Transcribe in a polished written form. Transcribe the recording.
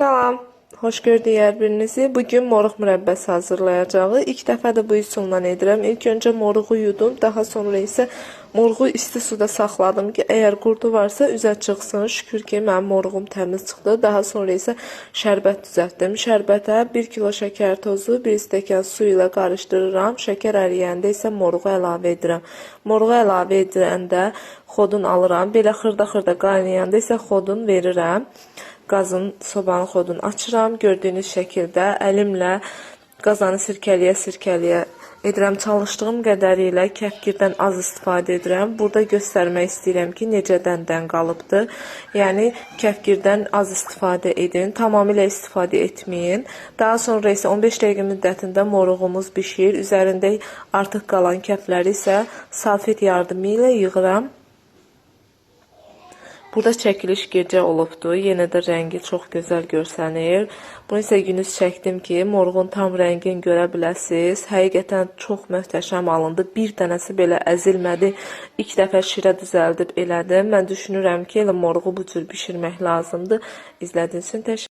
Salam, xoş gördük hər birinizi. Bugün moruq mürəbbəsi hazırlayacağıq. İlk dəfə də bu üsulla edirəm. İlk öncə moruğu yudum, daha sonra isə moruğu isti suda saxladım ki, əgər qurdu varsa üzə çıxsın. Şükür ki, mənim moruğum təmiz çıxdı. Daha sonra isə şərbət düzəltdim. Şərbətə 1 kilo şəkər tozu, 1 stəkan su ilə qarışdırıram. Şəkər əriyəndə isə moruğu əlavə edirəm. Moruğu əlavə edəndə xodun alıram. Belə xırda-xırda qaynayanda isə xodun verirəm. Qazın, sobanın xodunu açıram. Gördüyünüz şəkildə əlimlə qazanı sirkələyə-sirkələyə edirəm. Çalışdığım qədəri ilə kəfkirdən az istifadə edirəm. Burada göstərmək istəyirəm ki, necə dəndən qalıbdır. Yəni, kəfkirdən az istifadə edin, tamamilə istifadə etməyin. Daha sonra isə 15 dəqiqə müddətində moruğumuz bişir. Üzərində artıq qalan kəfləri isə salfet yardımı ilə yığıram. Burada çəkiliş gecə olubdur. Yenə də rəngi çox gözəl görsənir. Bunu isə gündüz çəkdim ki, moruğun tam rəngini görə biləsiniz. Həqiqətən çox möhtəşəm alındı. Bir dənəsi belə əzilmədi. İlk dəfə şirə düzəldib elədim. Mən düşünürəm ki, elə moruğu bu cür bişirmək lazımdır. İzlədiyiniz üçün təşəkkür.